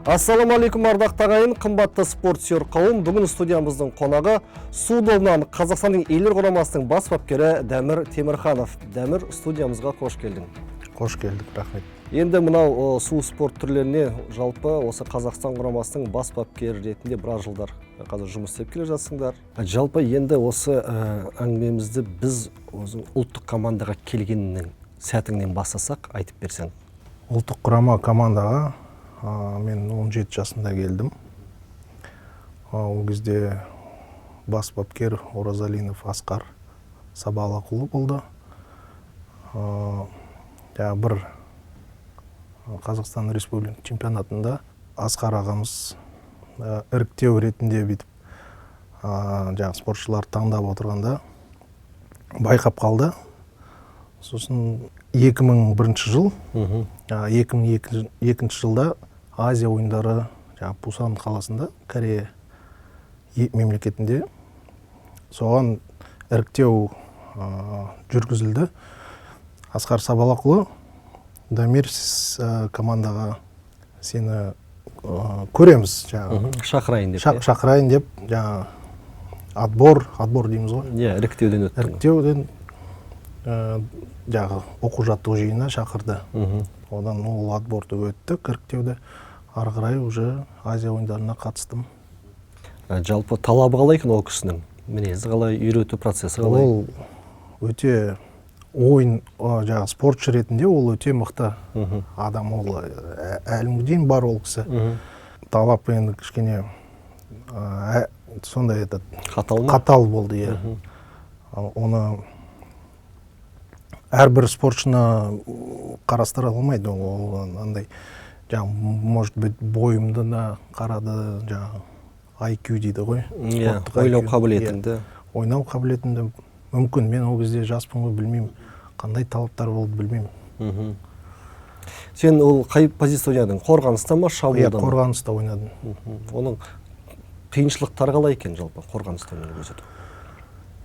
Ассалаумағалейкум, ардақты ағайын, қымбатты спорт сүйер қауым! Бүгін студиямыздың қонағы су добынан Қазақстанның ерлер құрамасының бас бапкері Дәмір Темірханов. Дәмір, студиямызға қош келдің. Қош келдік, рахмет. Енді мынау су спорт түрлеріне жалпы осы Қазақстан құрамасының бас бапкері ретінде біраз жылдар қазір жұмыс істеп келе жатсыңдар. Жалпы енді осы әңгімемізді біз өзің ұлттық командаға келгеннің сәтіңнен бастасақ, айтып берсең. Ұлттық құрама командаға мен 17 жасымда келдім. Ол кезде бас бапкер Оразалинов Асқар Сабалақұлы болды. Жаңағы бір Қазақстан Республика чемпионатында Асқар ағамыз іріктеу ретінде бүйтіп жаңағы спортшыларды таңдап отырғанда байқап қалды. Сосын 2001 жыл, 2002 жылда Азия ойындары жаңағы Пусан қаласында, Корея мемлекетінде, соған іріктеу жүргізілді. Асқар Сабалақұлы: «Дамир, командаға сені көреміз жаңағы Шақырайын деп. Шақырайын», — деп, жаңағы отбор дейміз ғой. Иә, іріктеуден өттің. Іріктеуден жаңағы оқу жаттығу жиынына шақырды. Одан ол отборды өттік, іріктеуді, ары қарай уже Азия ойындарына қатыстым. Жалпы талабы қалай екен ол кісінің? Мінезі қалай, үйрету процесі қалай? Ол өте ойын жаңағы спортшы ретінде ол өте мықты адам. Ол әлі күнге дейін бар ол кісі. Талап енді кішкене сондай этот Қатал ма? Қатал болды, иә. Оны әрбір спортшыны қарастыра алмайды. Ол андай жаңағы, может быть, бойымды да қарады, жаңағы IQ дейді ғой. Спорттық ойлау IQ. Қабілетіңді. Иә, ойнау қабілетімді мүмкін. Мен ол кезде жаспын ғой, білмеймін, қандай талаптар болды, білмеймін. Сен ол қай позиция ойнадың, қорғаныста ма, Иә. шабуылда ма? Қорғаныста ойнадым. Оның қиыншылықтары қалай екен жалпы, қорғаныста өнер көрсету?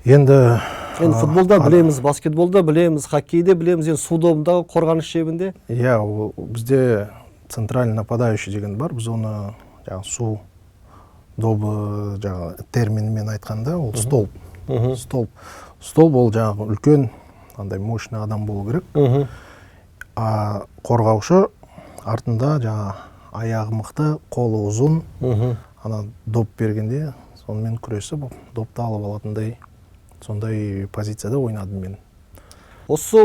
Енді Енді футболда білеміз, баскетболда білеміз, хоккейде білеміз, енді су добындағы қорғаныс шебінде? Иә, ол бізде центральный нападающий деген бар. Біз оны жаңағы су добы жаңағы терминімен айтқанда, ол столб. Столб ол жаңағы үлкен андай мощный адам болу керек. А қорғаушы артында жаңағы аяғы мықты, қолы ұзын, ана доп бергенде сонымен күресіп, допты алып алатындай, сондай позицияда ойнадым мен. Осы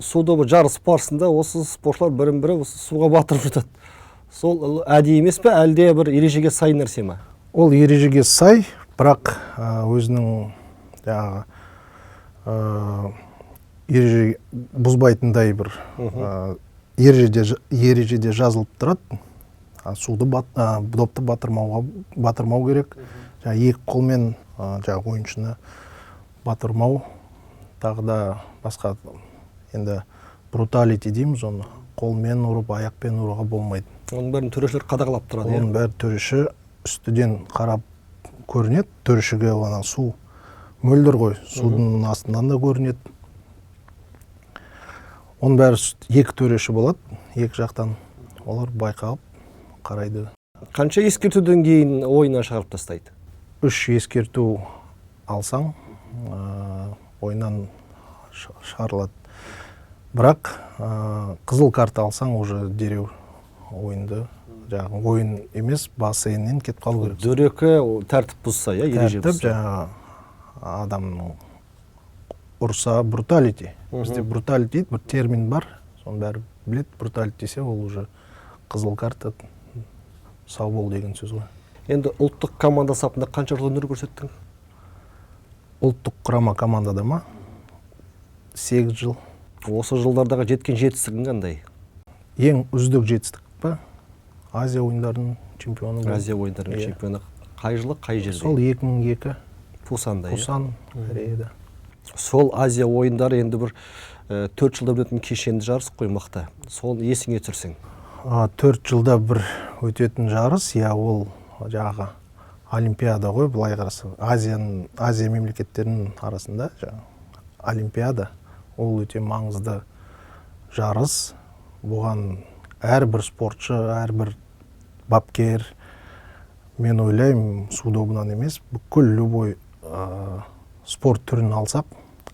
су добы жарыс барысында осы спортшылар бірін бірі осы суға батырып жатады. Сол әдейі емес пе, әлде бір ережеге сай нәрсе ме? Ол ережеге сай, бірақ өзінің жаңағы ереже бұзбайтындай бір ережеде жазылып тұрады. Суды допты батырмау керек, жаңағы екі қолмен жаңағы ойыншыны батырмау, тағы да басқа енді бруталити дейміз оны, қолмен ұрып, аяқпен ұруға болмайды. Оның бәрін төрешілер қадағалап тұрады, иә? Оның бәрі төреші үстіден қарап көрінеді төрешіге. Ана су мөлдір ғой, судың астынан да көрінеді. Оның бәрі екі төреші болады екі жақтан, олар байқап қарайды. Қанша ескертуден кейін ойыннан шығарып тастайды? Үш ескерту алсаң, ойыннан шығарылады. Бірақ қызыл карта алсаң, уже дереу ойынды, жаңағы ойын емес, бассейннен кетіп қалу керек. Дөрекі ол тәртіп бұзса, иә, ереже Тәртіп бұзса. Жаңағы адамның ұрса, бруталити. Бізде бруталити дейді, бір термин бар, соның бәрі біледі. Бруталити десе, ол уже қызыл карта, сау бол деген сөз ғой. Енді ұлттық команда сапында қанша жыл өнер көрсеттің? Ұлттық құрама командада ма? 8 жыл. Осы жылдардағы жеткен жетістігің қандай? Ең үздік жетістік па? Азия ойындарының чемпионы болдым. Азия ойындарының Иә. чемпионы. Қай жылы, қай жерде? Сол 2002. Пусанда, иә? Пусан, Кореяда. Сол Азия ойындары енді бір 4 жылда өтетін кешенді жарыс қой, мықты. Сол есіңе түсірсең. 4 жылда бір өтетін жарыс, иә. Ол жаңағы олимпиада ғой, былай қарасаң, Азия мемлекеттерінің арасында жаңағы олимпиада. Ол өте маңызды жарыс. Бұған әрбір спортшы, әрбір Бапкер, мен ойлаймын, су добынан емес, бүкіл любой спорт түрін алсақ,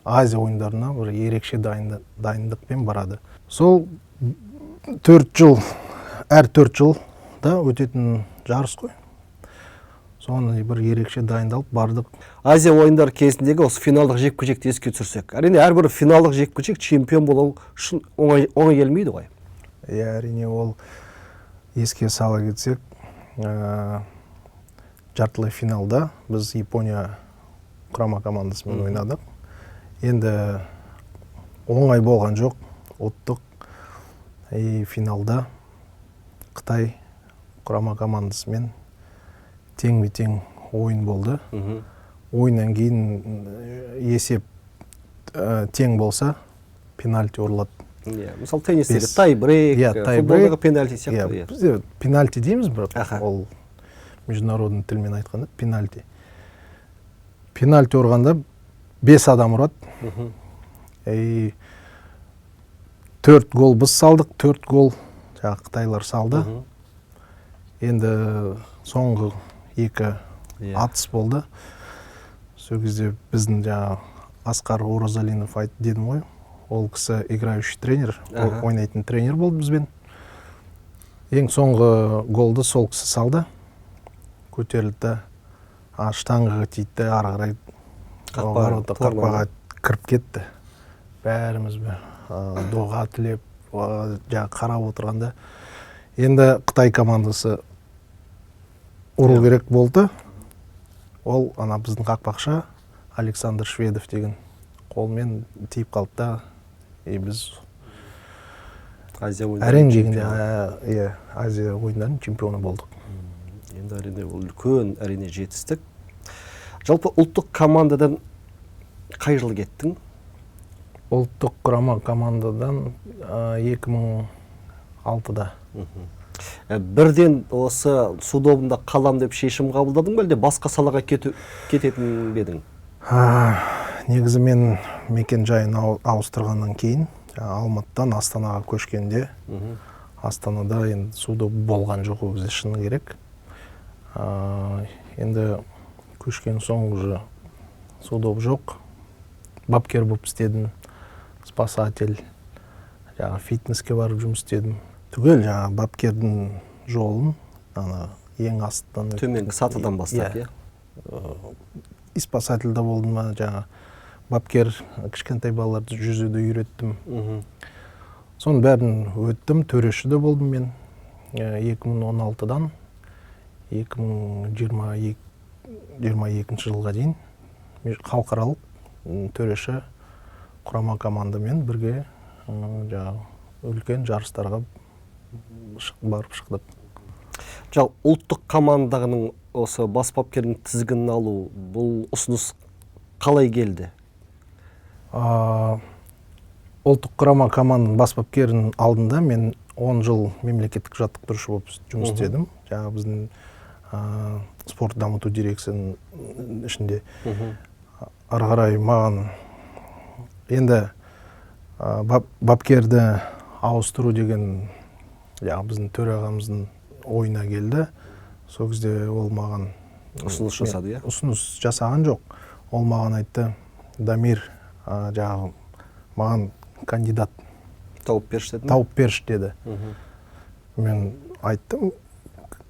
Азия ойындарына бір ерекше дайындықпен барады. Сол 4 жыл, әр 4 жылда өтетін жарыс қой, соны бір ерекше дайындалып бардық. Азия ойындары кезіндегі осы финалдық жекпе жекті еске түсірсек. Әрине, әрбір финалдық жекпе жек чемпион болу үшін оңай, оңай келмейді ғой. Иә, әрине, ол еске сала кетсек, жартылай финалда біз Япония құрама командасымен ойнадық. Енді оңай болған жоқ, ұттық. И финалда Қытай құрама командасымен теңбе тең ойын болды. Ойыннан кейін есеп тең болса, пенальти ұрылады. Иә, мысалы, теннистегі тай-брейк, Иә, тай-брейк. Футболдағы пенальти сияқты. Иә, бізде пенальти дейміз, бірақ ол международный тілмен айтқанда пенальти. Пенальти ұрғанда бес адам ұрады. И төрт гол біз салдық, төрт гол жаңағы қытайлар салды. Енді соңғы екі атыс болды. Сол кезде біздің жаңағы Асқар Оразалинов айт дедім ғой, ол кісі играющий тренер, ол ойнайтын тренер болды бізбен. Ең соңғы голды сол кісі салды. Көтерілді да, штангаға тиді де, ары қарай ворота, қақпаға. Қақпаға кіріп кетті. Бәріміз дұға тілеп, жаңағы қарап отырғанда, енді Қытай командасы ұру керек болды. Ол ана біздің қақпақшы Александр Шведов деген қолмен тиіп қалды да, и біз Азия ойындарының әрең дегенде чемпионы. Иә, Азия ойындарының чемпионы болдық. Енді, әрине, ол үлкен, әрине, жетістік. Жалпы, ұлттық командадан қай жылы кеттің? Ұлттық құрама командадан 2006-да. Бірден осы су добында қалам деп шешім қабылдадың ба, әлде басқа салаға кететін бе едің? Негізі мен мекен жайын ауыстырғаннан кейін, жаңағы Алматыдан Астанаға көшкенде, Астанада енді су добы болған жоқ ол кезде, шыны керек. Енді көшкен соң уже су добы жоқ. Бапкер болып істедім, спасатель, жаңағы фитнеске барып жұмыс істедім. Түгел жаңағы бапкердің жолын ана ең астынан өттім. Төменгі сатыдан бастап. Иә. Иә. И спасательда болдым ма, жаңағы бапкер, кішкентай балаларды жүзуді үйреттім. Соның бәрін өттім, төреші де болдым мен. 2016-дан 2022 жылға дейін халықаралық төреші құрама командамен бірге жаңағы үлкен жарыстарға барып шықтық. Жалпы, ұлттық команданың осы бас бапкердің тізгінін алу, бұл ұсыныс қалай келді? Ұлттық құрама команданың бас бапкерінің алдында мен 10 жыл мемлекеттік жаттықтырушы болып жұмыс істедім. Жаңағы біздің спорт дамыту дирекцияның ішінде. Ары қарай маған енді бапкерді ауыстыру деген жаңағы біздің төрағамыздың ойына келді. Сол кезде ол маған ұсыныс жасады, иә? Ұсыныс жасаған жоқ. Ол маған айтты: «Дамир, жаңағы маған кандидат тауып берші», — деді ме? «Тауып берші», — деді. Мен айттым: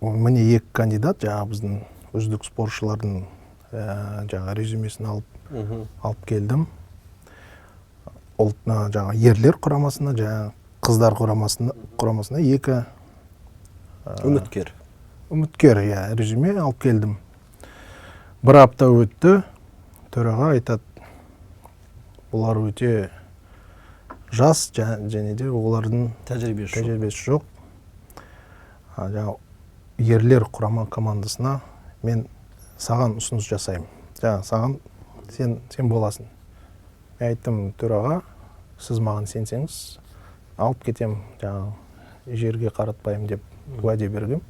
міне, екі кандидат, жаңағы біздің үздік спортшылардың жаңағы резюмесін алып алып келдім. Ұлт жаңағы ерлер құрамасына, жаңағы қыздар құрамасына екі үміткер. Үміткер, иә, резюме алып келдім. Бір апта өтті, төраға айтады: «Бұлар өте жас және де олардың тәжірибесі жоқ. Тәжірибесі жоқ. Жаңағы ерлер құрама командасына мен саған ұсыныс жасаймын, жаңағы саған, сен боласың». Мен айттым: «Төраға, сіз маған сенсеңіз, алып кетемін, жаңағы жерге қаратпаймын», — деп уәде бергем.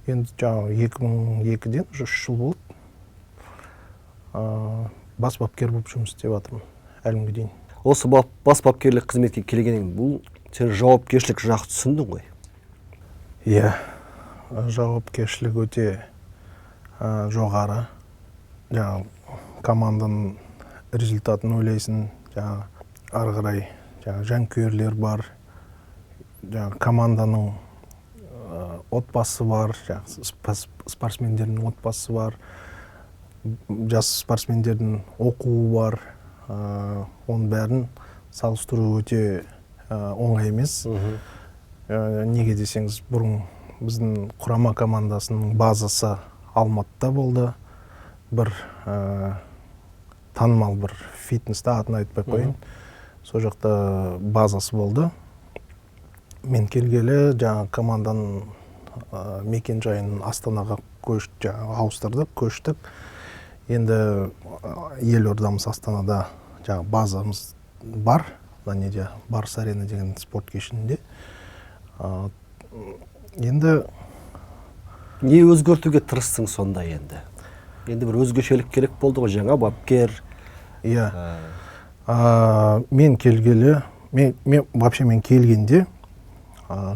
Енді жаңағы 2002-ден уже 3 жыл болды, бас бапкер болып жұмыс істеп жатырмын әлі күнге дейін. Осы бас бапкерлік қызметке келгеннен кейін бұл сен жауапкершілік жақсы түсіндің ғой. Иә. Жауапкершілік өте жоғары. Жаңағы команданың результатын ойлайсың, жаңағы ары қарай жаңағы жанкүйерлер бар, жаңағы команданың отбасы бар, жаңағы спортсмендердің отбасы бар, жас спортсмендердің оқуы бар. Оның бәрін салыстыру өте оңай емес. Неге десеңіз, бұрын біздің құрама командасының базасы Алматыда болды. Бір танымал бір фитнесте, атын айтпай ақ қояйын, сол жақта базасы болды. Мен келгелі жаңа команданың мекен жайын Астанаға көш, жаңа ауыстырдық, көштік. Енді елордамыз Астанада, жаңа базамыз бар, мына неде, Барыс Арена деген спорт кешенінде. Енді Не өзгертуге тырыстың сонда енді? Енді бір өзгешелік керек болды ғой, жаңа бапкер. Иә. Мен келгелі, мен вообще мен келгенде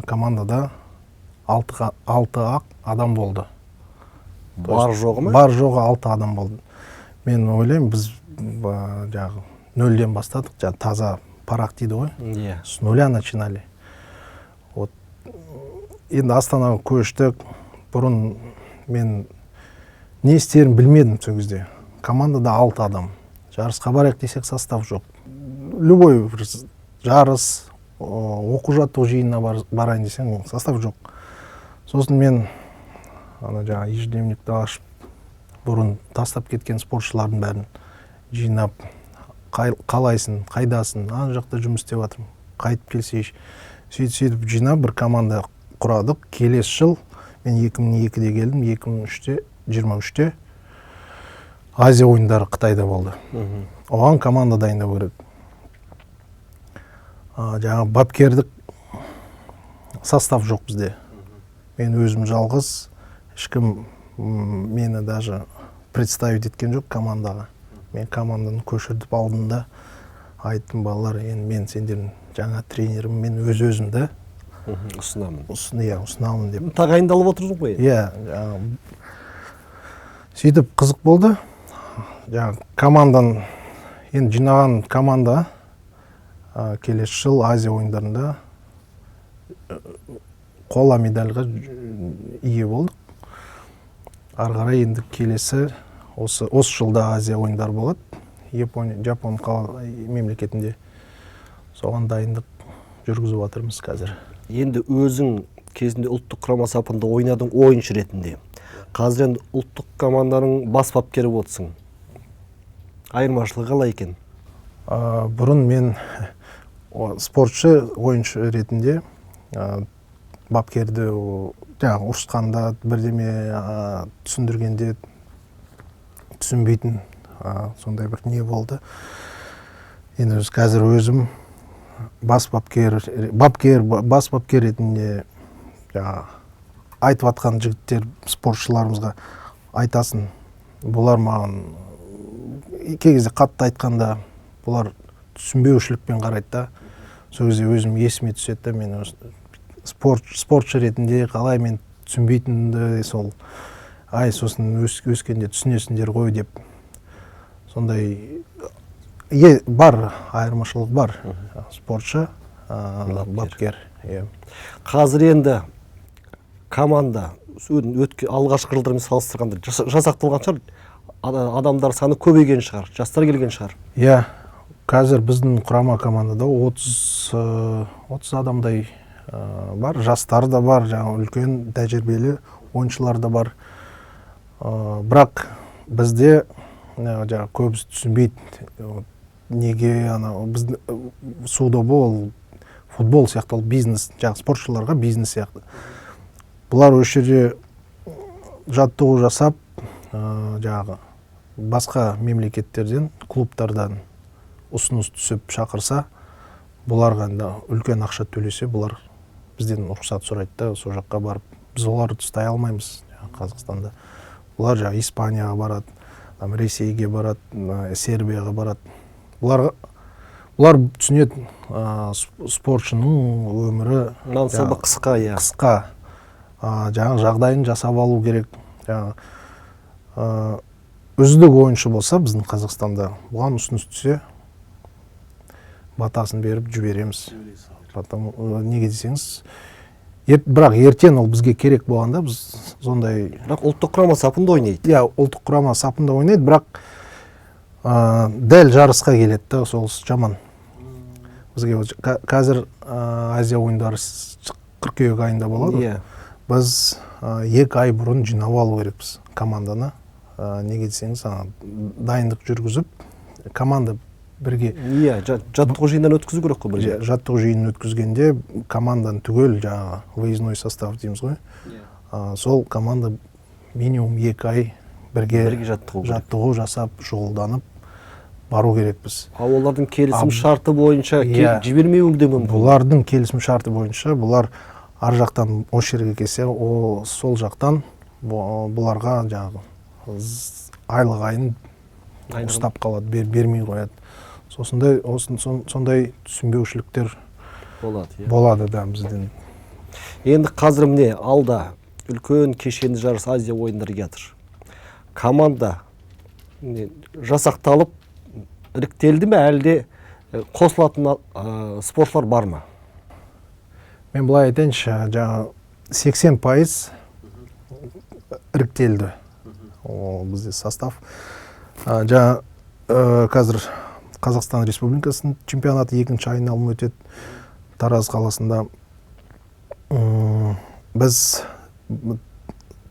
командада алты ақ адам болды. Бар жоғы ма? Бар жоғы алты адам болды. Мен ойлаймын, біз жаңағы нөлден бастадық, жаңағы таза парақ дейді ғой. С нуля начинали. Вот енді Астанаға көштік. Бұрын мен не істерімді білмедім сол кезде. Командада алты адам. Жарысқа барайық десек, состав жоқ. Любой бір жарыс, оқу жаттығу жиынына барайын десең, состав жоқ. Сосын мен ана жаңағы ежедневникті ашып, бұрын тастап кеткен спортшылардың бәрін жинап, қалайсың, қайдасың, ана жақта жұмыс істеп жатырмын, қайтып келсейші. Сөйтіп сөйтіп жинап, бір команда құрадық. Келесі жыл мен 2002-де келдім, 2003-те, 23-те Азия ойындары Қытайда болды. Оған команда дайындау керек. Жаңағы бапкердік состав жоқ бізде. Мен өзім жалғыз, ешкім мені даже представить еткен жоқ командаға. Мен команданы көшіртіп алдым да айттым: «Балалар, енді мен сендердің жаңа тренерім, мен өз өзімді Ұсынамын. Иә, ұсынамын», — деп. Тағайындалып отырсың ғой енді. Иә, жаңағы сөйтіп қызық болды. Жаңағы команданың енді жинаған команда келесі жыл Азия ойындарында қола медальға ие болдық. Ары қарай енді келесі осы жылда Азия ойындары болады Япония, Жапон қала мемлекетінде. Соған дайындық жүргізіп жатырмыз қазір. Енді өзің кезінде ұлттық құрама сапында ойнадың ойыншы ретінде. Қазір енді ұлттық команданың бас бапкері болыпсың. Айырмашылығы қалай екен? Бұрын мен спортшы, ойыншы ретінде бапкерді жаңағы ұрысқанда, бірдеме түсіндіргенде түсінбейтін, сондай бір не болды. Енді қазір өзім бас бапкер, бапкер, бас бапкер ретінде жаңағы айтып жатқан жігіттер, спортшыларымызға айтасың, бұлар маған кей кезде қатты айтқанда, бұлар түсінбеушілікпен қарайды да. Сол кезде өзім есіме түседі да, мен спортшы ретінде қалай мен түсінбейтінімді сол, ай, сосын өскенде түсінесіңдер ғой деп. Сондай бар, айырмашылық бар, спортшы, Бапкер. Бапкер, иә. Қазір енді команда алғашқы жылдармен салыстырғанда жасақталған шығар, адамдар саны көбейген шығар, жастар келген шығар. Иә, қазір біздің құрама командада 30 адамдай бар. Жастар да бар, жаңағы үлкен тәжірибелі ойыншылар да бар. Бірақ бізде жаңағы көбісі түсінбейді, неге ана біздің су добы ол футбол сияқты, ол бизнес, жаңағы спортшыларға бизнес сияқты. Бұлар осы жерде жаттығу жасап, жаңағы басқа мемлекеттерден, клубтардан ұсыныс түсіп шақырса, бұларға енді үлкен ақша төлесе, бұлар бізден рұқсат сұрайды да, сол жаққа барып біз оларды ұстай алмаймыз жаңағы Қазақстанда. Бұлар жаңағы Испанияға барады, там Ресейге барады, Сербияға барады. Бұлар түсінеді, спортшының өмірі мансабы жаңағы қысқа, иә. Қысқа. Жаңағы жағдайын жасап алу керек. Жаңағы үздік ойыншы болса біздің Қазақстанда, бұған ұсыныс түссе, батасын беріп жібереміз. Потому неге десеңіз, бірақ ертең ол бізге керек болғанда біз сондай. Бірақ ұлттық құрама сапында ойнайды. Иә, ұлттық құрама сапында ойнайды, бірақ дәл жарысқа келеді да, сол жаман. Бізге вот қазір Азия ойындары қыркүйек айында болады ғой. Иә. Біз 2 ай бұрын жинап алу керекпіз команданы. Неге десеңіз, ана дайындық жүргізіп, команда бірге Иә, жаттығу жиыннан өткізу керек қой бірге. Жаттығу жиынын өткізгенде команданы түгел, жаңағы выездной состав дейміз ғой, сол команда минимум 2 ай бірге, Бірге жаттығу керек. жаттығу жасап, шұғылданып бару керекпіз. Ал олардың келісім шарты бойынша жібермеуі де мүмкін. Бұлардың келісім шарты бойынша, бұлар ар жақтан осы жерге келсе, ол сол жақтан бұларға жаңағы айлық айын Айлығын. ұстап қалады, бермей қояды. Сосындай сондай түсінбеушіліктер болады, иә. болады да бізден. Енді қазір, міне, алда үлкен кешенді жарыс, Азия ойындары келатыр. Команда, міне, жасақталып, іріктелді ме, әлде қосылатын спортшылар бар ма? Мен былай айтайыншы, жаңағы 80% іріктелді. Ол бізде состав. Жаңа қазір Қазақстан Республикасының чемпионаты екінші айналым өтеді Тараз қаласында. Біз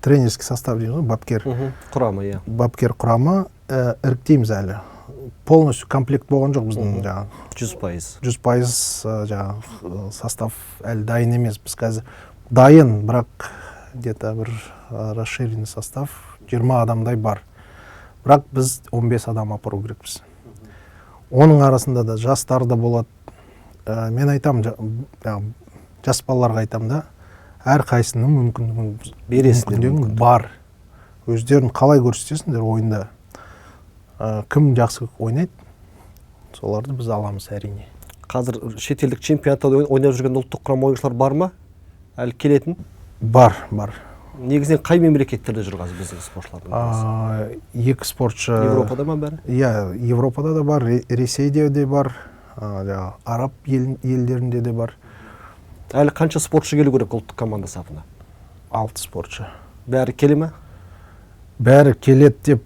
тренерский состав дейміз ғой, бапкер. Құрамы, иә. Бапкер құрамы іріктейміз әлі. Полностью комплект болған жоқ біздің жаңағы. 100%. 100% жаңағы состав әлі дайын емес. Біз қазір дайын, бірақ где-то бір расширенный состав 20 адамдай бар, бірақ біз 15 адам апару керекпіз. Оның арасында да жастар да болады. Мен айтамын, жаңағы жас балаларға айтамын да, әрқайсысының мүмкіндігін Бересіңдер. мүмкіндігің Мүмкіндік. бар. Өздерін қалай көрсетесіңдер ойында, кім жақсы ойнайды, соларды біз аламыз, әрине. Қазір шетелдік чемпионатта ойнап жүрген ұлттық құрама ойыншылар бар ма әлі келетін? Бар, бар. Негізінен қай мемлекеттерде жүр қазір біздің спортшылардың көбісі? Екі спортшы. Европада ма бәрі? Иә, Европада да бар, Ресейде де бар, жаңағы араб елдерінде де бар. Әлі қанша спортшы келу керек ұлттық команда сапына? Алты спортшы. Бәрі келе ме? Бәрі келеді деп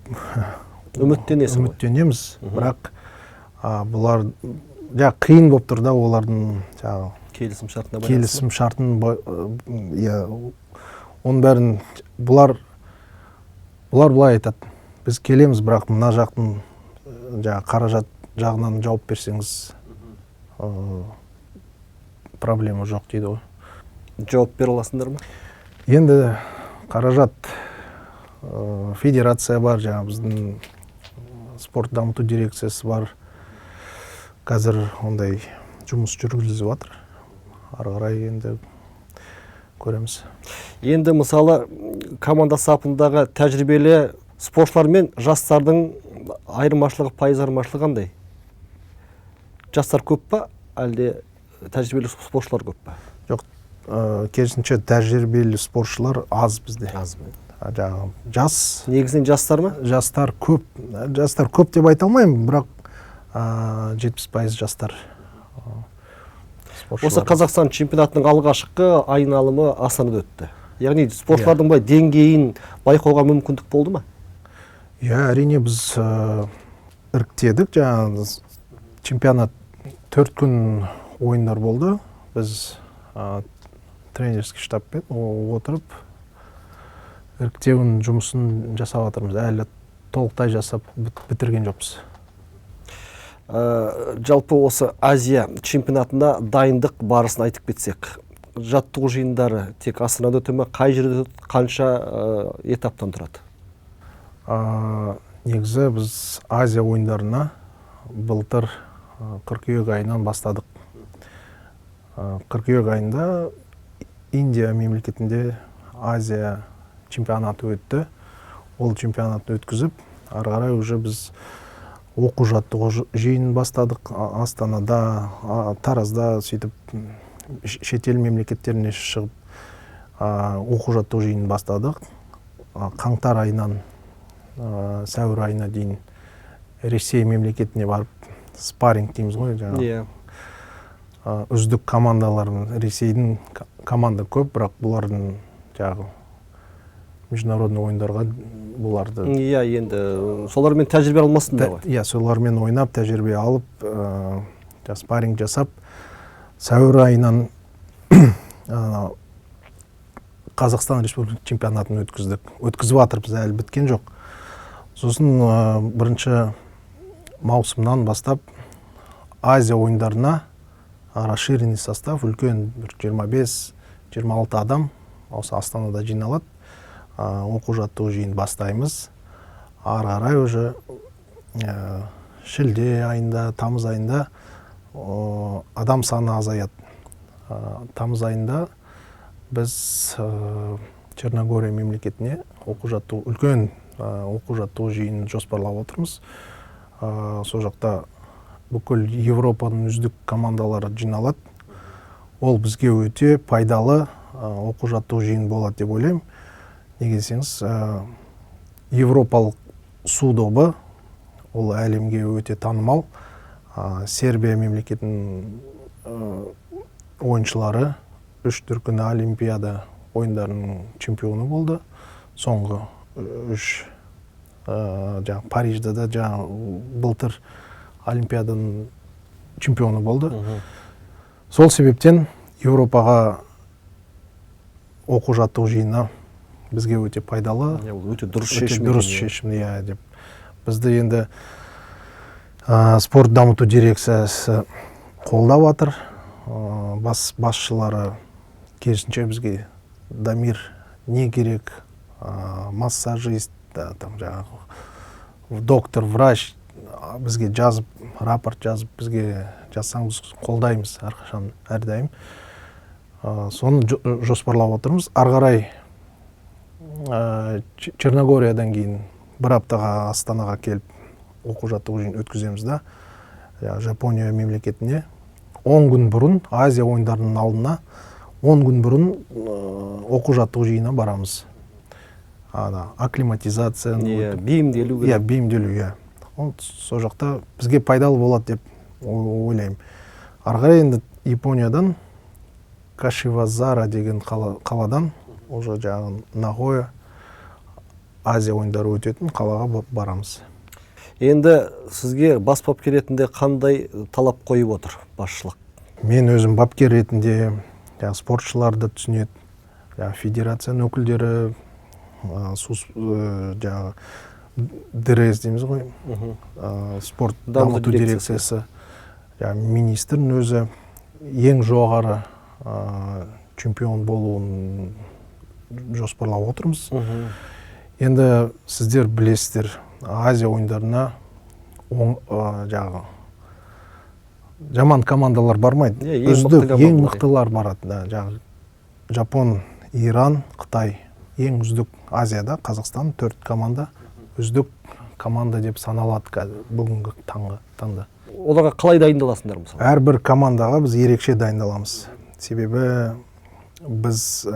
Үміттенесің ғой. үміттенеміз, бірақ бұлар жаңағы қиын болып тұр да, олардың жаңағы Келісім шартына байланысты ма? Келісім шартын иә, оның бәрін бұлар былай айтады: біз келеміз, бірақ мына жақтың жаңағы қаражат жағынан жауап берсеңіз, проблема жоқ дейді ғой. Жауап бере аласыңдар ма? Енді қаражат, федерация бар, жаңағы біздің спорт дамыту дирекциясы бар. Қазір ондай жұмыс жүргізіліп жатыр, ары қарай енді көреміз. Енді, мысалы, команда сапындағы тәжірибелі спортшылар мен жастардың айырмашылығы, пайыз айырмашылығы қандай? Жастар көп па, әлде тәжірибелі спортшылар көп па? Жоқ, керісінше, тәжірибелі спортшылар аз бізде. Аз ба? Жаңағы жас Негізінен жастар ма? Жастар көп. Жастар көп деп айта алмаймын, бірақ 70% жастар Осы спортшылар. Қазақстан чемпионатының алғашқы айналымы Астанада өтті. Яғни спортшылардың былай деңгейін байқауға мүмкіндік болды ма? Иә, әрине, біз іріктедік. Жаңағы чемпионат 4 күн ойындар болды. Біз тренерский штабпен отырып, іріктеудің жұмысын жасап жатырмыз. Әлі толықтай жасап бітірген жоқпыз. Жалпы осы Азия чемпионатына дайындық барысын айтып кетсек, жаттығу жиындары тек Астанада өте ме, қай жерде өтеді, қанша этаптан тұрады? Негізі біз Азия ойындарына былтыр қыркүйек айынан бастадық. Қыркүйек айында Индия мемлекетінде Азия чемпионаты өтті. Ол чемпионатты өткізіп, ары қарай уже біз оқу жаттығу жиынын бастадық. Астанада, Таразда, сөйтіп шетел мемлекеттеріне шығып. Оқу жаттығу жиынын бастадық. Қаңтар айынан сәуір айына дейін Ресей мемлекетіне барып, спарринг дейміз ғой жаңағы. Үздік командаларын, Ресейдің команда көп, бірақ бұлардың жаңағы международный ойындарға бұларды Иә, енді солармен тәжірибе алмастыңдар ғой. Иә, солармен ойнап, тәжірибе алып, жаңа спарринг жасап, сәуір айынан Қазақстан Республика чемпионатын өткіздік. Өткізіп жатырмыз, әлі біткен жоқ. Сосын 1 маусымнан бастап Азия ойындарына расширенный состав, үлкен бір 25-26 адам осы Астанада жиналады. Оқу жаттығу жиын бастаймыз. Ары қарай уже шілде айында, тамыз айында адам саны азаяды. Тамыз айында біз Черногория мемлекетіне оқу жаттығу, үлкен оқу жаттығу жиынын жоспарлап отырмыз. Сол жақта бүкіл Европаның үздік командалары жиналады. Ол бізге өте пайдалы оқу жаттығу жиын болады деп ойлаймын. Неге десеңіз, европалық су добы ол әлемге өте танымал. Сербия мемлекетінің ойыншылары үш дүркін Олимпиада ойындарының чемпионы болды. Соңғы үш жаңағы Парижде да, жаңағы былтыр Олимпиаданың чемпионы болды. Сол себептен Еуропаға оқу жаттығу жиыны бізге өте пайдалы. Иә, ол өте дұрыс өте шешім дұрыс екен, иә. шешім, иә, деп. Бізді енді спорт дамыту дирекциясы қолдап жатыр. Басшылары керісінше бізге: «Дамир, не керек, массажист, да, там жаңағы доктор, врач, бізге жазып, рапорт жазып бізге жазсаң, біз қолдаймыз әрқашан, әрдайым». Соны жоспарлап отырмыз. Ары қарай Черногориядан кейін бір аптаға Астанаға келіп, оқу жаттығу жиын өткіземіз да, Жапония мемлекетіне 10 күн бұрын, Азия ойындарының алдына 10 күн бұрын оқу жаттығу жиынына барамыз, ана акклиматизацияны Иә, өтіп. Бейімделу Иә, керек. бейімделу, иә. Ол сол жақта бізге пайдалы болады деп ойлаймын. Ары қарай енді Япониядан, Кашивазара деген қаладан уже жаңағы Нагоя, Азия ойындары өтетін қалаға барамыз. Енді сізге бас бапкер ретінде қандай талап қойып отыр басшылық? Мен өзім бапкер ретінде жаңағы спортшыларды түсінеді, жаңағы федерацияның өкілдері, жаңағы ДРС дейміз ғой, спорт дамыту дамыту дирекциясы. дирекциясы, жаңағы министрдің өзі ең жоғары чемпион болуын жоспарлап отырмыз. Енді сіздер білесіздер, Азия ойындарына жаңағы жаман командалар бармайды. Иә, ең үздік, мықты ең командалар. мықтылар барады да. Жаңағы Жапон, Иран, Қытай ең үздік Азияда. Қазақстан төрт команда үздік команда деп саналады қазір, бүгінгі таңда. Оларға қалай дайындаласыңдар, мысалы? Әрбір командаға біз ерекше дайындаламыз, себебі біз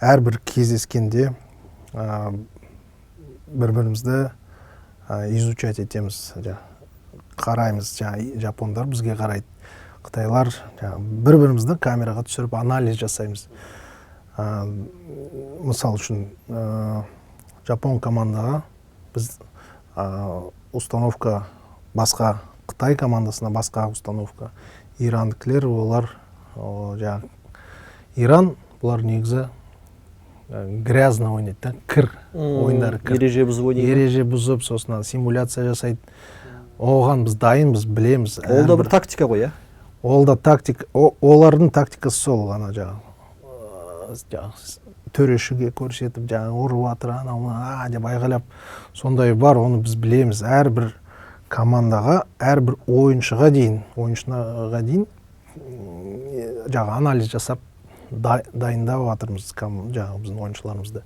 әрбір кездескенде бір бірімізді изучать етеміз, қараймыз. Жаңа жапондар бізге қарайды, қытайлар, жаңа бір бірімізді камераға түсіріп, анализ жасаймыз. Мысал үшін, жапон командаға біз установка басқа, қытай командасына басқа установка, ирандікілер олар жаңағы Иран, бұлар негізі грязно ойнайды да, кір ойындары, кір. Ереже бұзып ойнайды. Ереже бұзып, сосын ана симуляция жасайды. Оған біз дайынбыз, білеміз. Ол да бір тактика ғой, иә? Ол да тактика. Олардың тактикасы сол, ана жаңағы төрешіге көрсетіп, жаңағы ұрып жатыр, анау мынау, а деп айғайлап, сондай бар. Оны біз білеміз. Әрбір командаға, әрбір ойыншыға дейін, ойыншыға дейін жаңағы анализ жасап дайындап жатырмыз жаңағы біздің ойыншыларымызды.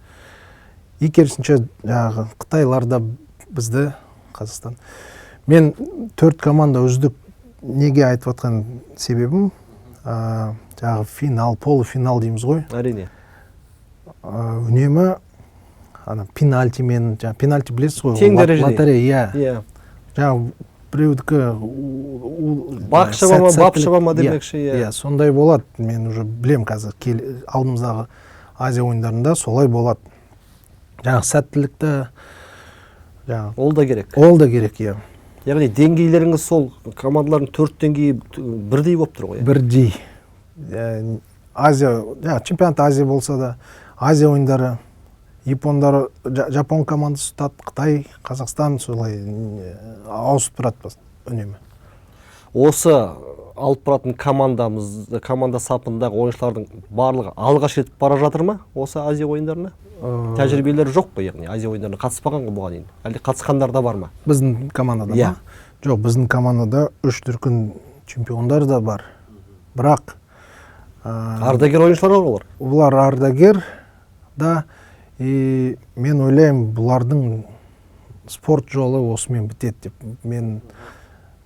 И керісінше жаңағы қытайлар да бізді, Қазақстан. Мен төрт команда үздік неге айтып жатқан себебім, жаңағы финал, полуфинал дейміз ғой. Әрине. Үнемі ана пенальтимен, жаңа пенальти білесіз ғой, тең дәрежеде. Лотерея, иә. Иә. Жаңа біреудікі бақ шаба ма, бап шаба ма иә, демекші, иә. Иә, сондай болады. Мен уже білем, қазір алдымыздағы Азия ойындарында солай болады. Жаңағы сәттілікті жаңағы ол да керек. Ол да керек, иә. Яғни деңгейлеріңіз сол командалардың 4 деңгейі бірдей болып тұр ғой, иә? Бірдей. Азия, жаңағы чемпионат Азия болса да, Азия ойындары, япондар, жапон командасы ұтады, Қытай, Қазақстан солай ауысып тұрады үнемі. Осы алып баратын командамыз, команда сапындағы ойыншылардың барлығы алғаш рет бара жатыр ма осы Азия ойындарына? Тәжірибелері жоқ қой, яғни Азия ойындарына қатыспаған ғой бұған дейін. Әлде қатысқандар да бар ма? Біздің командада Иә. ма? Жоқ, біздің командада 3 дүркін чемпиондар да бар. Бірақ ардагер ойыншылар бар олар. Олар ардагер да, и мен ойлаймын, бұлардың спорт жолы осымен бітеді деп. Мен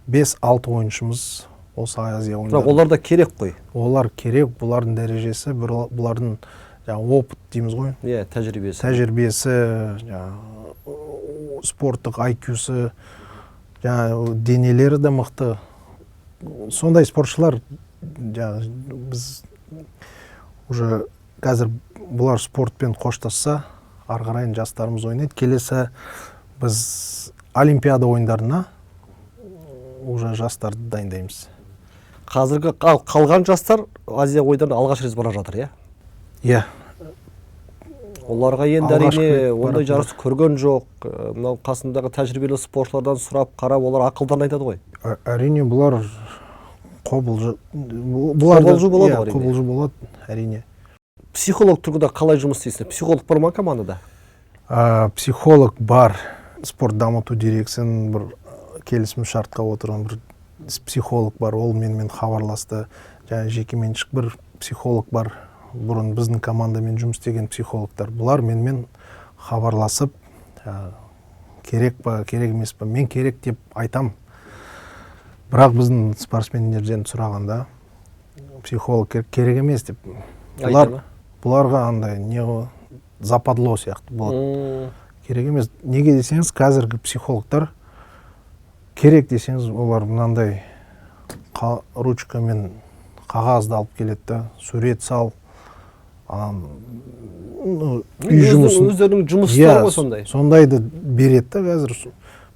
5-6 ойыншымыз осы Азия Бірақ ойындарында. Олар да керек қой. Олар керек, бұлардың дәрежесі, бұлардың жаңағы опыт дейміз ғой. Иә, тәжірибесі. Тәжірибесі, жаңағы спорттық IQ-сы, жаңағы денелері де мықты. Сондай спортшылар, жаңағы біз уже қазір бұлар спортпен қоштасса, ары қарай жастарымыз ойнайды. Келесі біз Олимпиада ойындарына уже жастарды дайындаймыз. Қазіргі қалған жастар Азия ойындарына алғаш рет бара жатыр, иә? Иә. Оларға енді Алғашқы әрине рет ондай баратын. жарыс көрген жоқ. Мынау қасындағы тәжірибелі спортшылардан сұрап қарап, олар ақылдан айтады ғой. Әрине, бұлар қобалжы, бұлар да- Қобалжу болады иә, ғой, әрине. Қобалжу болады, әрине. Психолог тұрғыда қалай жұмыс істейсің? Психолог бар ма командада? Психолог бар. Спорт дамыту дирекцияның бір келісім шартқа отырған бір психолог бар, ол менімен хабарласты. Және жекеменшік бір психолог бар, бұрын біздің командамен жұмыс істеген психологтар. Бұлар менімен хабарласып, керек па, керек емес па, мен керек деп айтам. Бірақ біздің спортсмендерден сұрағанда психолог керек емес деп. Айта ма? Бұларға андай не ғой, западло сияқты болады. Керек емес. Неге десеңіз, қазіргі психологтар керек десеңіз, олар мынандай ручкамен қағазды алып келеді да, сурет сал, анан, үй жұмысын. Өздерінің жұмыстары Иә, ғой сондай. Сондайды береді да қазір.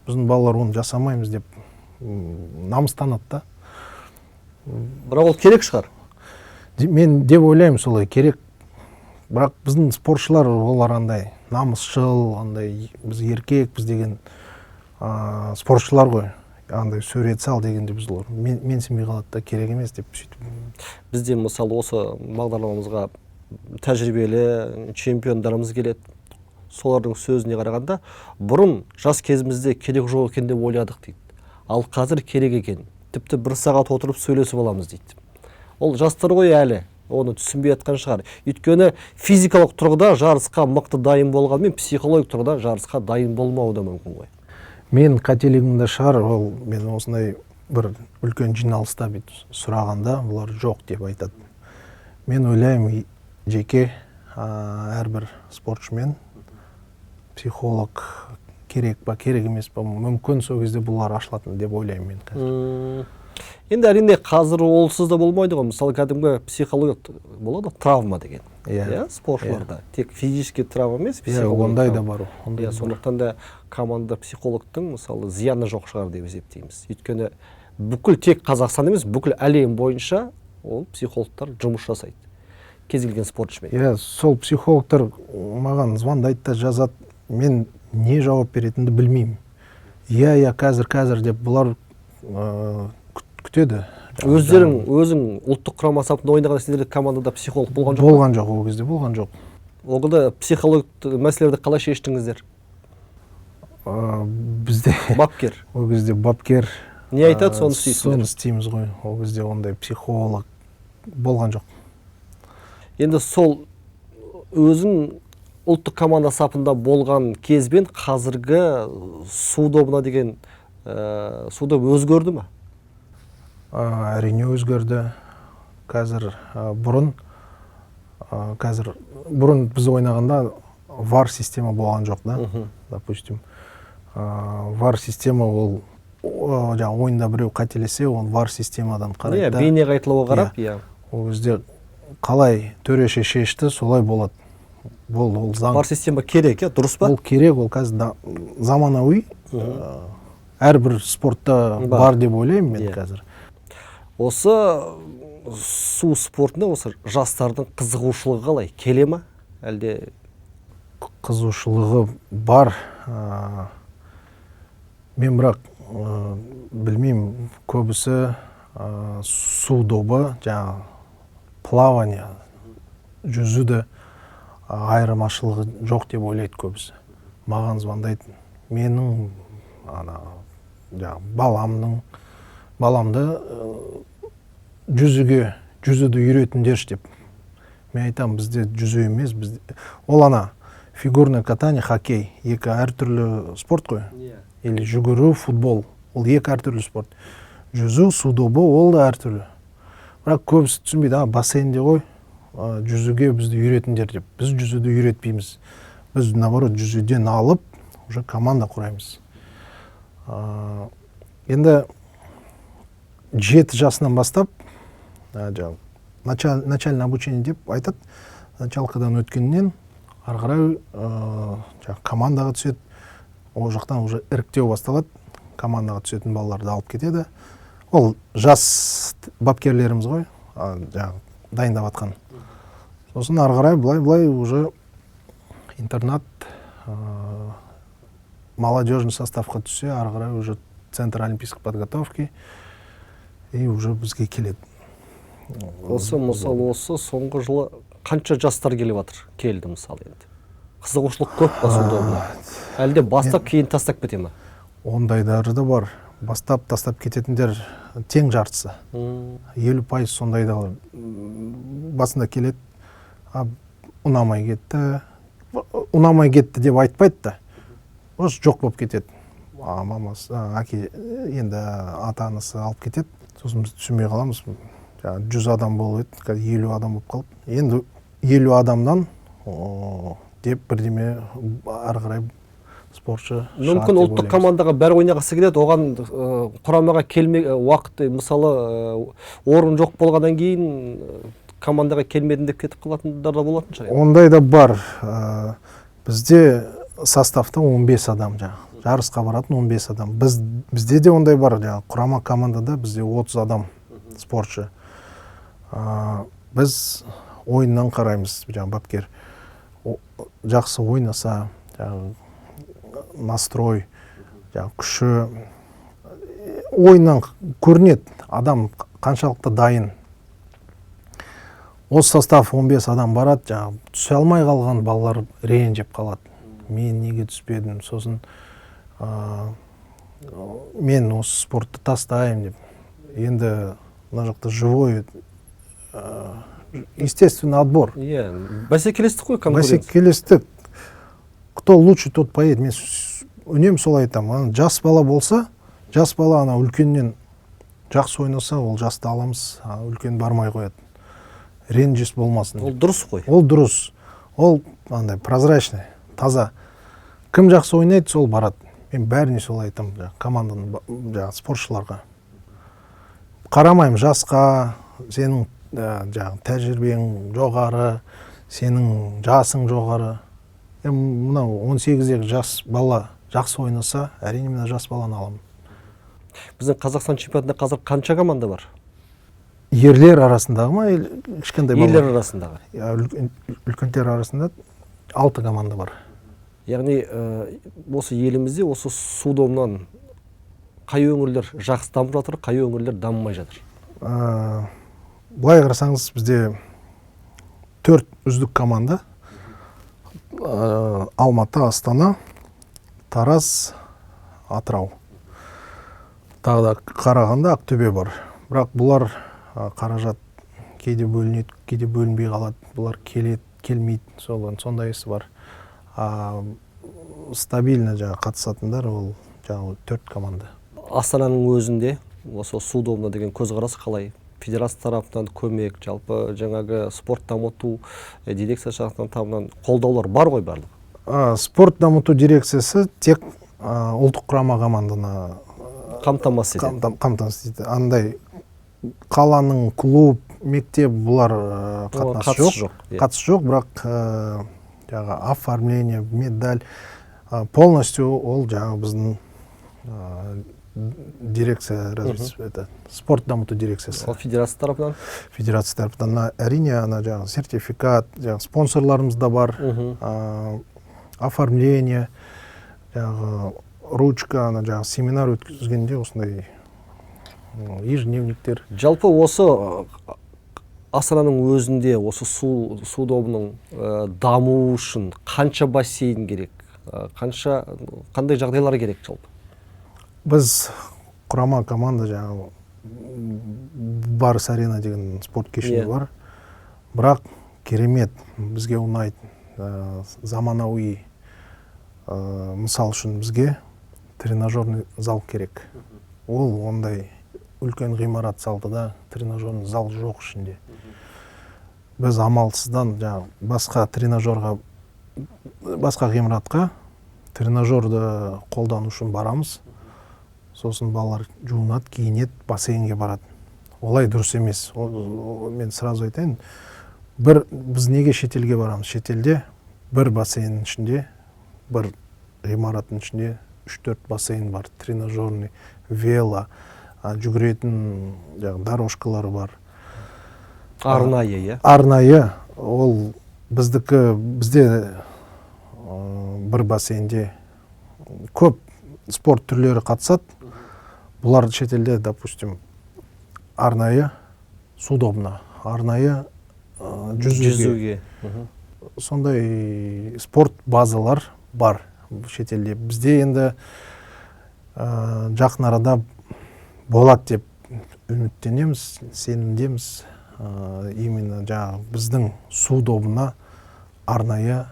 Біздің балалар оны жасамаймыз деп, намыстанады да. Бірақ ол керек шығар. Мен деп ойлаймын, солай керек. Бірақ біздің спортшылар олар андай намысшыл, андай біз еркекпіз деген, спортшылар ғой. Андай сурет сал дегенде біз олар менсінбей қалады да, керек емес деп сөйтіп. Бізде мысалы осы бағдарламамызға тәжірибелі чемпиондарымыз келеді. Солардың сөзіне қарағанда, бұрын жас кезімізде керек жоқ екен деп ойладық дейді. Ал қазір керек екен. Тіпті бір сағат отырып сөйлесіп аламыз дейді. Ол жастар ғой әлі, оны түсінбей жатқан шығар. Өйткені физикалық тұрғыда жарысқа мықты дайын болғанмен, психологиялық тұрғыда жарысқа дайын болмауы да мүмкін ғой. Мен қателігім де шығар, ол мен осындай бір үлкен жиналыста бүйтіп сұрағанда, бұлар жоқ деп айтады. Мен ойлаймын, жеке, әрбір спортшымен психолог керек па, керек емес па, мүмкін сол кезде бұлар ашылатын деп ойлаймын мен қазір. Енді әрине қазір олсыз да болмайды ғой. Мысалы, кәдімгі психологиялық болады ғой, травма деген. Иә. Иә, спортшыларда. Тек физический травма емес, Иә, психологиялық ондай да травма. бар, ондай Иә, да бар. сондықтан да команда психологтың мысалы зияны жоқ шығар деп есептейміз. Өйткені бүкіл тек Қазақстан емес, бүкіл әлем бойынша ол психологтар жұмыс жасайды. Кез келген спортшымен. Иә, сол психологтар маған звондайды да жазады. Мен не жауап беретінімді білмеймін. Иә, иә, қазір, қазір деп бұлар, күтеді. Өздерің, өзің ұлттық құрама сапында ойнаған сендерде командада психолог болған жоқ па? Болған жоқ, ол кезде болған жоқ. Ол кезде психологиялық мәселелерді қалай шештіңіздер? Бізде бапкер. Ол кезде бапкер, Не айтады, соны істейсіңдер. Соны істейміз ғой. Ол кезде ондай психолог болған жоқ. Енді сол өзің ұлттық команда сапында болған кезбен қазіргі су добына деген, су добы өзгерді ме? Әрине өзгерді. Қазір, бұрын, қазір Бұрын біз ойнағанда VAR система болған жоқ да. Допустим, VAR система ол жаңағы ойында біреу қателесе, ол VAR системадан қарайды да. Бейне қайталауға қарап, иә. Ол кезде қалай төреші шешті, солай болады, болды, ол заң. VAR система керек, иә, дұрыс па? Ол керек, ол қазір заманауи, әрбір спортта Бар. бар деп ойлаймын мен қазір. Осы су спортына осы жастардың қызығушылығы қалай, келе ма әлде? Қызығушылығы бар. Мен бірақ білмеймін, көбісі су добы, жаңағы плавание, жүзуді айырмашылығы жоқ деп ойлайды көбісі. Маған звондайды, менің ана жаңағы баламды жүзуді үйретіңдерші деп. Мен айтамын, бізде жүзу емес, бізде ол ана фигурное катание, хоккей, екі әртүрлі спорт қой. Или жүгіру, футбол, ол екі әртүрлі спорт. Жүзу, су добы, ол да әртүрлі. Бірақ көбісі түсінбейді, бассейнде ғой, жүзуге бізді үйретіңдер деп. Біз жүзуді үйретпейміз, біз наоборот жүзуден алып уже команда құраймыз. Енді 7 жасынан бастап, жаңағы начальное обучение деп айтады, началкадан өткеннен ары қарай жаңағы командаға түседі. Ол жақтан уже іріктеу басталады, командаға түсетін балаларды алып кетеді. Ол жас бапкерлеріміз ғой, жаңағы дайындап жатқан. Сосын ары қарай былай былай уже интернат, молодежный составқа түссе, ары қарай уже центр олимпийской подготовки и уже бізге келеді. Осы, мысалы, осы соңғы жылы қанша жастар келіп жатыр, келді, мысалы? Енді қызығушылық көп па су добына, әлде бастап кейін тастап кете ма? Ондайлары да бар, бастап тастап кететіндер тең жартысы, 50%. Сондай да бар. Басында келеді, ұнамай кетті, ұнамай кетті деп айтпайды да, осы жоқ болып кетеді. Мамасы, әке, енді ата анасы алып кетеді. Сосын біз түсінбей қаламыз, жаңағы 100 адам болып еді, қазір 50 адам болып қалды. Енді 50 адамнан деп бірдеме ары қарай спортшы шығады Мүмкін, деп ұлттық ойлаймыз. командаға бәрі ойнағысы келеді, оған құрамаға келме уақыт, мысалы, орын жоқ болғаннан кейін командаға келмедім деп кетіп қалатындар да болатын шығар енді. Ондай да бар. Бізде составта 15 адам, жаңағы жарысқа баратын 15 адам. Бізде де ондай бар, жаңағы құрама командада бізде 30 адам спортшы. Біз ойыннан қараймыз, жаңағы бапкер жақсы ойнаса, жаңағы настрой, жаңағы күші, ойыннан көрінеді адам қаншалықты дайын. Осы состав 15 адам барады, жаңағы түсе алмай қалған балалар ренжіп қалады: мен неге түспедім? Сосын мен осы спортты тастаймын деп. Енді мына жақта живой, естественный отбор. Иә, бәсекелестік қой, конкуренция. Бәсекелестік, кто лучше, тот поедет. Мен үнемі солай айтамын. Ана жас бала болса, жас бала ана үлкеннен жақсы ойнаса, ол жасты аламыз, а үлкен бармай қояды, ренжіс болмасын Ол деп. дұрыс қой. Ол дұрыс, ол андай прозрачный, таза. Кім жақсы ойнайды, сол барады. Мен бәріне солай айтамын, жаңағы команданың жаңағы спортшыларға. Қарамаймын жасқа, сенің жаңағы тәжірибең жоғары, сенің жасың жоғары. Мынау 18-дегі жас бала жақсы ойнаса, әрине, мына жас баланы аламын. Біздің Қазақстан чемпионатында қазір қанша команда бар? Ерлер арасындағы ма или кішкентай Ерлер балалар? арасындағы. Иә, үлкендер арасында алты команда бар. Яғни осы елімізде осы су добынан қай өңірлер жақсы дамып жатыр, қай өңірлер дамымай жатыр? Былай қарасаңыз, бізде төрт үздік команда. Алматы, Астана, Тараз, Атырау, тағы да Қарағанды, Ақтөбе бар. Бірақ бұлар қаражат кейде бөлінеді, кейде бөлінбей қалады, бұлар келеді, келмейді, сол сондайсы бар. Стабильно жаңағы қатысатындар ол жаңағы төрт команда. Астананың өзінде осы су добына деген көзқарас қалай? Федерация тарапынан көмек, жалпы жаңағы спорт дамыту дирекция тарапынан қолдаулар бар ғой барлығы? Спорт дамыту дирекциясы тек ұлттық құрама команданы қамтамасыз етеді. Қамтамасыз етеді. Андай қаланың клуб, мектеп, бұлар қатынасы қатысы жоқ. Жоқ, иә. Қатысы жоқ, бірақ жаңағы оформление, медаль полностью ол жаңағы біздің дирекция развития, это спорт дамыту дирекциясы. Ал федерация тарапынан? Федерация тарапынан, әрине, ана жаңағы сертификат, жаңағы спонсорларымыз да бар, оформление, жаңағы ручка, ана жаңағы семинар өткізгенде осындай ежедневниктер. Жалпы осы Астананың өзінде осы су добының дамуы үшін қанша бассейн керек? Қанша, қандай жағдайлар керек жалпы? Біз құрама команда жаңағы Барыс Арена деген спорт кешені бар, бірақ керемет, бізге ұнайды, заманауи. Мысал үшін, бізге тренажерный зал керек. Ол ондай үлкен ғимарат салды да, тренажерный зал жоқ ішінде. Біз амалсыздан жаңағы басқа тренажерға, басқа ғимаратқа тренажерді қолдану үшін барамыз. Сосын балалар жуынады, киінеді, бассейнге барады. Олай дұрыс емес. Мен сразу айтайын, бір біз неге шетелге барамыз? Шетелде бір бассейннің ішінде, бір ғимараттың ішінде үш төрт бассейн бар, тренажерный, вело, жүгіретін жаңағы дорожкалары бар. Арнайы, иә? Арнайы. Ол біздікі, бізде бір бассейнде көп спорт түрлері қатысады. Бұлар шетелде, допустим, арнайы су добына, арнайы жүзуге. Жүзуге. Сондай спорт базалар бар шетелде. Бізде енді жақын арада болады деп үміттенеміз, сенімдеміз. Именно жаңағы біздің су добына арнайы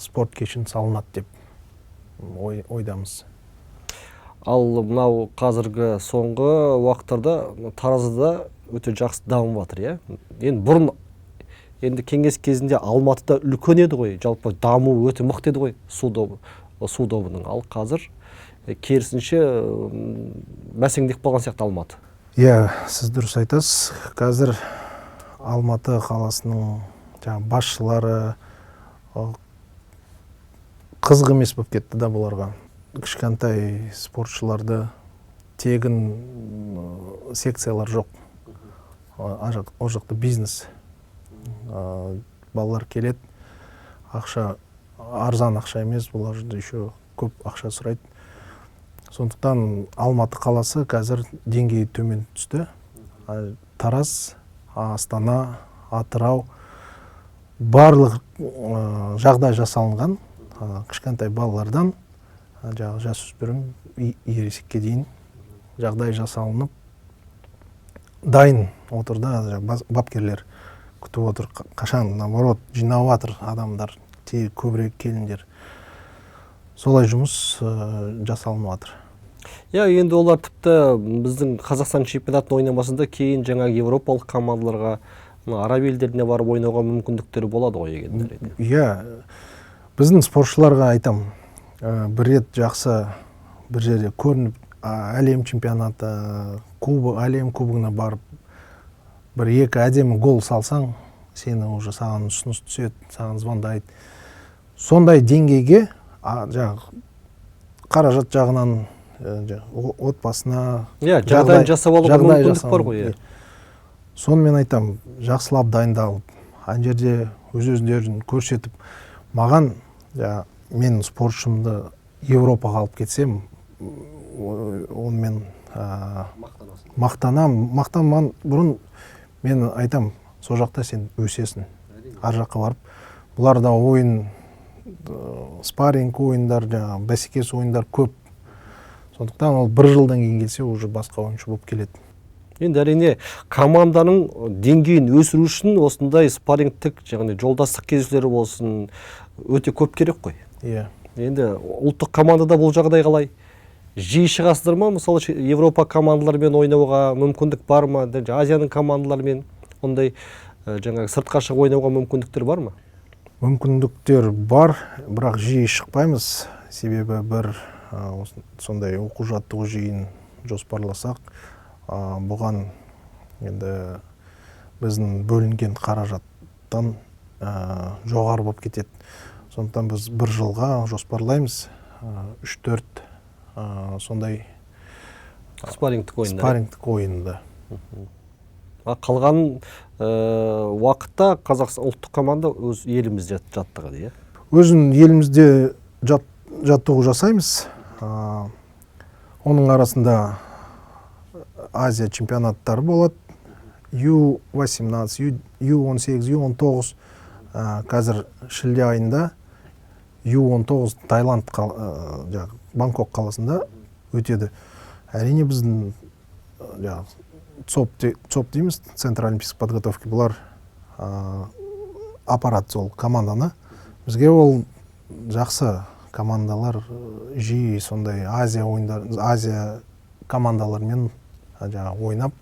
спорт кешені салынады деп ойдамыз. Ал мынау қазіргі соңғы уақыттарда Таразда өте жақсы дамып жатыр, иә? Енді бұрын, енді кеңес кезінде Алматыда үлкен еді ғой, жалпы даму өте мықты еді ғой су добының. Ал қазір керісінше, бәсеңдеп қалған сияқты Алматы. Иә, сіз дұрыс айтасыз. Қазір Алматы қаласының жаңағы басшылары қызық емес болып кетті да бұларға. Кішкентай спортшыларды тегін секциялар жоқ. Ол жақта бизнес. Балалар келеді, ақша, арзан ақша емес, бұлар еще көп ақша сұрайды. Сондықтан Алматы қаласы қазір деңгейі төмен түсті. Тараз, Астана, Атырау барлық жағдай жасалынған. Кішкентай балалардан жаңағы жасөспірім, ересекке дейін жағдай жасалынып, дайын отыр да, жаңағы бапкерлер күтіп отыр. Қашан, наоборот, жинап жатыр адамдар, те көбірек келіңдер. Солай жұмыс жасалынып жатыр. Иә, енді олар тіпті біздің Қазақстан чемпионатын ойнамаса да, кейін жаңағы европалық командаларға, мына араб елдеріне барып ойнауға мүмкіндіктері болады ғой егер. Иә, біздің спортшыларға айтам, бір рет жақсы бір жерде көрініп, әлем чемпионаты, кубок, әлем кубогына барып, бір екі әдемі гол салсаң, сені уже, саған ұсыныс түседі, саған звондайды. Сондай деңгейге, жаңағы қаражат жағынан, жаңағы отбасына Иә, жағдайын жасап алуға жағдай мүмкіндік бар ғой, иә. Иә. Соны мен айтамын, жақсылап дайындалып, ана жерде өз өздерін көрсетіп, маған, мен спортшымды Европаға алып кетсем, онымен мақтанамын. Мақтанман бұрын мен айтам, сол жақта сен өсесің. Ар жаққа барып, бұларда ойын, спарринг ойындар, жаңағы бәсекелес ойындар көп. Сондықтан ол бір жылдан кейін келсе, уже басқа ойыншы болып келеді. Енді әрине, команданың деңгейін өсіру үшін осындай спаррингтік, яғни жолдастық кездесулері болсын, өте көп керек қой. Иә. Енді ұлттық командада бұл жағдай қалай? Жиі шығасыздар ма? Мысалы, Европа командаларымен ойнауға мүмкіндік бар ма? Азияның командаларымен ондай жаңағы сыртқа шығып ойнауға мүмкіндіктер бар ма? Мүмкіндіктер бар, бірақ жиі шықпаймыз. Себебі бір сондай оқу жаттығу жиын жоспарласақ, бұған енді біздің бөлінген қаражаттан жоғары болып кетеді. Сондықтан біз бір жылға жоспарлаймыз 3-4 сондай спаррингтік ойындар. Спаррингтік ойынды. А қалған уақытта Қазақстан ұлттық команда өз елімізде жаттығады, иә? Өзің елімізде жаттығу жасаймыз. Оның арасында Азия чемпионаттары болады. Ю-18, Ю-18, Ю-19. Қазір шілде айында Ю-19 Таиланд, жаңағы Бангкок қаласында өтеді. Әрине, біздің жаңағы ЦОП, ЦОП дейміз, Центр олимпийской подготовки, бұлар апарады сол команданы. Бізге ол жақсы командалар жиі сондай Азия ойындар, Азия командаларымен жаңағы ойнап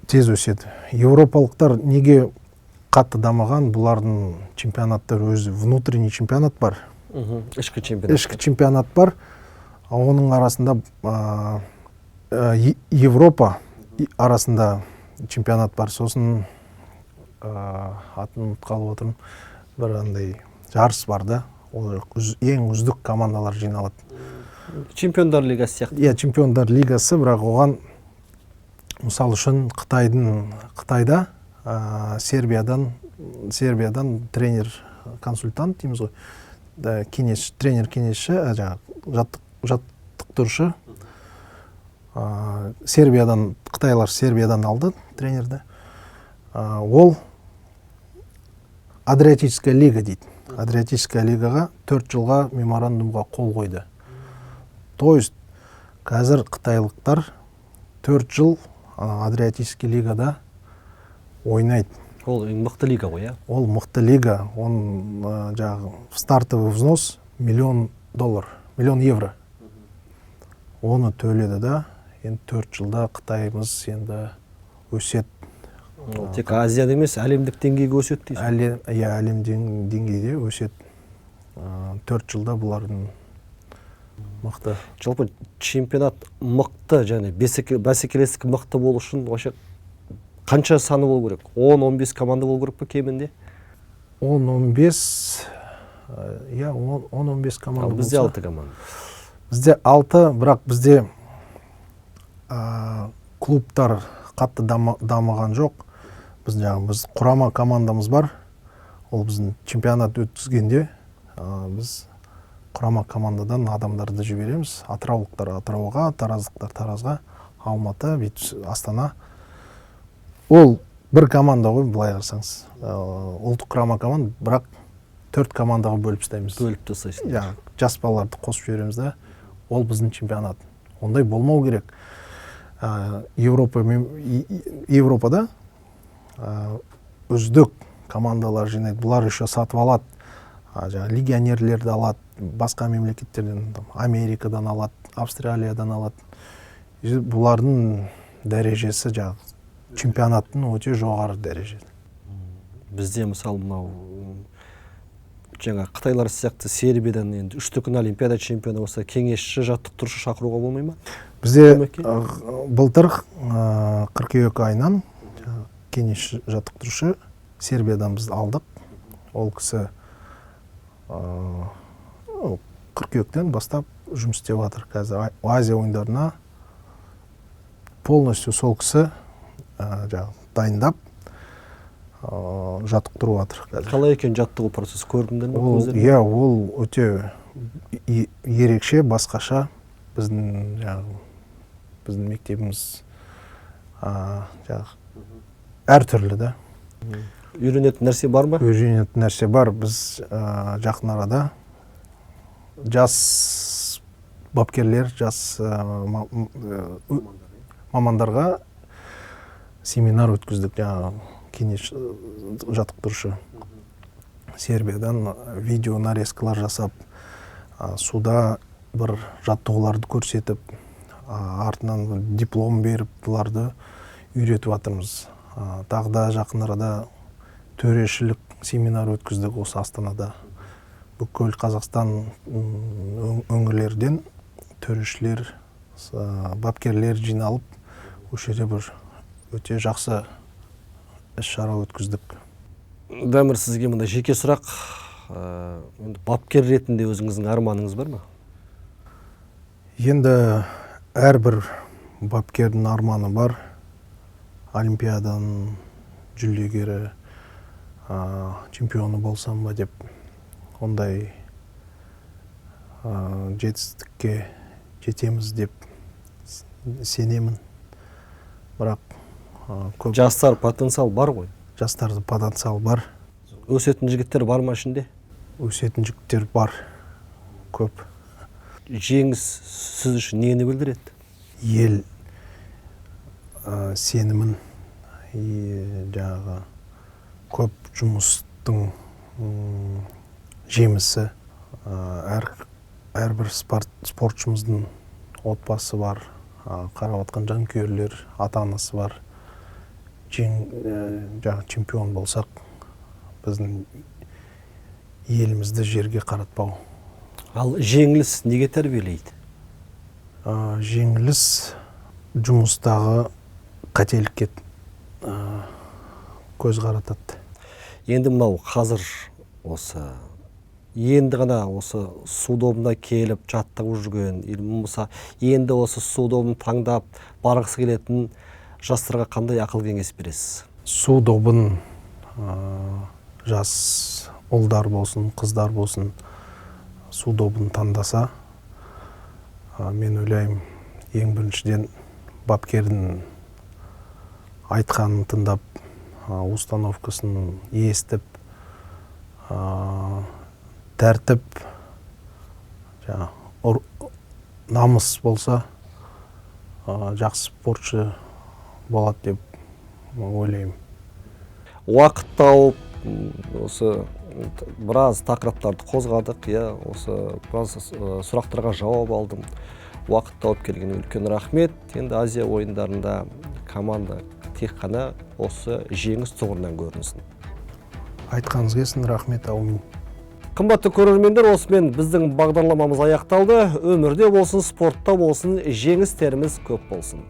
тез өседі. Европалықтар неге қатты дамыған? Бұлардың чемпионаттары өзі, внутренний чемпионат бар. Ішкі чемпионат. Ішкі чемпионат бар. А оның арасында Европа арасында чемпионат бар. Сосын атын ұмытып қалып отырмын, бір андай жарыс бар да, ол ең үздік командалар жиналады. Чемпиондар лигасы сияқты. Иә, Чемпиондар лигасы, бірақ оған мысалы үшін Қытайда Сербиядан тренер консультант дейміз ғой да, кеңес, тренер кеңесші, жаңағы жаттықтырушы Сербиядан, қытайлар Сербиядан алды тренерді. Ол Адриатическая лига дейді, Адриатическая лигаға 4 жылға меморандумға қол қойды. То есть қазір қытайлықтар 4 жыл Адриатический лигада ойнайды. Ол ең мықты лига ғой, иә? Ол мықты лига. Оның жаңағы стартовый взнос миллион доллар, миллион евро. Оны төледі да, енді 4 жылда Қытайымыз енді өседі. Ол тек Азияда емес, әлемдік деңгейге өседі дейсіз. Әлем, иә, әлем деңгейде өседі. 4 жылда бұлардың мықты. Жалпы чемпионат мықты және бәсекелестік мықты болу үшін вообще қанша саны болу керек? 10-15 команда болу керек па кемінде? 10-15, иә, 10-15 команда Ал бізде болса. алты команда. Бізде алты, бірақ бізде клубтар қатты дамыған жоқ. Біз жаңағы біз құрама командамыз бар. Ол біздің чемпионат өткізгенде біз құрама командадан адамдарды жібереміз. Атыраулықтар Атырауға, тараздықтар Таразға, Алматы, бүйтіп Астана. Ол бір команда ғой, былай қарасаңыз. Ұлттық құрама команда, бірақ төрт командаға бөліп тастаймыз. Бөліп тастайсың. Жаңағы жас балаларды қосып жібереміз да, ол біздің чемпионат. Ондай болмау керек. Европада үздік командалар жинайды. Бұлар еще сатып алады, жаңағы легионерлерді алады басқа мемлекеттерден, там, Америкадан алады, Австралиядан алады. И бұлардың дәрежесі жаңағы чемпионаттың өте жоғары дәреже. Бізде мысалы мынау жаңа қытайлар сияқты Сербиядан енді үш дүркін олимпиада чемпионы болса, кеңесші, жаттықтырушы шақыруға болмай ма? Бізде Көмекке? Былтыр қыркүйек айынан жаңағы кеңесші жаттықтырушы Сербиядан біз алдық. Ол кісі ну, қыркүйектен бастап жұмыс істеп жатыр. Қазір Азия ойындарына полностью сол кісі жаңағы дайындап, жаттықтырып жатыр қазір. Қалай екен жаттығу процесі, көрдіңдер ме Ол көздеріңмен? Иә, ол өте ерекше, басқаша. Біздің жаңағы біздің мектебіміз жаңағы әртүрлі да. Үйренетін нәрсе бар ма? Үйренетін нәрсе бар. Біз жақын арада жас бапкерлер, жас мамандарға семинар өткіздік. Жаңағы кеңес жаттықтырушы Сербиядан видео нарезкалар жасап, суда бір жаттығуларды көрсетіп, артынан диплом беріп, бұларды үйретіп жатырмыз. Тағы да жақын арада төрешілік семинар өткіздік осы Астанада. Бүкіл Қазақстан өңірлерден төрешілер, бапкерлер жиналып, осы жерде бір өте жақсы іс-шара өткіздік. Дамир, сізге мындай жеке сұрақ. Енді бапкер ретінде өзіңіздің арманыңыз бар ма? Енді әрбір бапкердің арманы бар. Олимпиаданың жүлдегері, чемпионы болсам ба деп, ондай жетістікке жетеміз деп сенемін. Бірақ көп Жастар потенциал бар ғой. Жастарда потенциал бар. Өсетін жігіттер бар ма ішінде? Өсетін жігіттер бар, көп. Жеңіс сіз үшін нені білдіреді? Ел сенімін и жаңағы көп жұмыстың жемісі. Әрбір спортшымыздың отбасы бар, қарап жатқан жанкүйерлер, ата анасы бар. Жаңағы чемпион болсақ, біздің елімізді жерге қаратпау. Ал жеңіліс неге тәрбиелейді? Жеңіліс жұмыстағы қателікке көз қаратады. Енді мынау қазір осы енді ғана осы су добына келіп жаттығып жүрген, или болмаса енді осы су добын таңдап барғысы келетін жастарға қандай ақыл кеңес бересіз? Су добын жас ұлдар болсын, қыздар болсын, су добын таңдаса, мен ойлаймын, ең біріншіден бапкердің айтқанын тыңдап, установкасын естіп, тәртіп, жаңа, намыс болса, жақсы спортшы болады деп ойлаймын. Уақыт тауып, осы біраз тақырыптарды қозғадық, иә, осы біраз сұрақтарға жауап алдым. Уақыт тауып келгеніне үлкен рахмет. Енді Азия ойындарында команда тек қана осы жеңіс тұғырынан көрінсін. Айтқаныңыз келсін, рахмет, әумин. Қымбатты көрермендер, осымен біздің бағдарламамыз аяқталды. Өмірде болсын, спортта болсын, жеңістеріміз көп болсын.